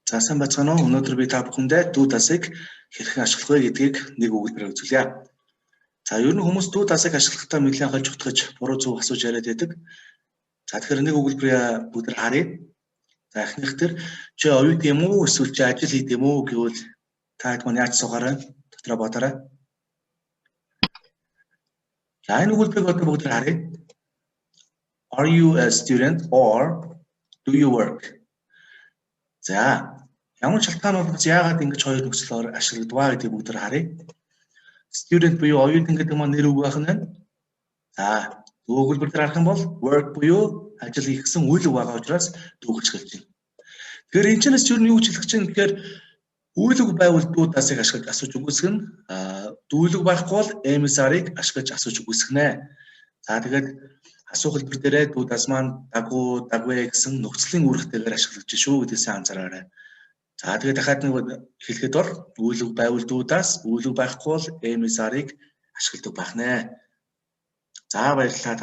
За, сайн байцгаана уу? Өнөөдөр би та бүхэндээ do does-ыг хэрхэн ашиглах вэ гэдгийг нэг өгүүлбэрээр үзүүлье. За, ер нь хүмүүс do does-ыг ашиглахдаа нэлээн хольж утгаж, буруу зөв асууж яриад байдаг. За, тэгэхээр нэг өгүүлбэрээ бүгд харъя. За, эхнийх дээр чи оюутан юм уу эсвэл чи ажил хийдэг юм уу гэвэл та хэд маань яаж асуухаар байна? Дотроо бодоорой. За, энэ өгүүлбэрийг одоо бүгд харъя. Are you a student or do you work? За, ямар шалтгаан бол яагаад ингэж хоёр нөхцлөөр ашигладаг гэдгийг бүгд харъя. Student буюу оюутан гэдэг маань нэр үг байх нь байна. За, өгүүлбэр дээр харах юм бол work буюу ажил хийх гэсэн үйл үг байгаа учраас do ашиглаж байна. Тэгэхээр энэ чинээс юу юу хэлэх чинь гэхээр үйл үг байвал do does-ыг ашиглаж асууж үгүйсгэнэ. Үйл үг байхгүй бол am, is, are-ыг ашиглаж асууж үгүйсгэнэ. За, тэгээд асуух хэлбэр дээрээ do does маань дагуу, дагвэ гэсэн нөхцөлийн үүрэгтэйгээр ашиглаж шүү гэдгийг сайн анзаараарай. За, тэгээд дахиад нэг хэлэхэд бол үйл үг байвал do does, үйл үг байхгүй бол am, is, are-ыг ашигладаг байх нэ. За, баярлалаа.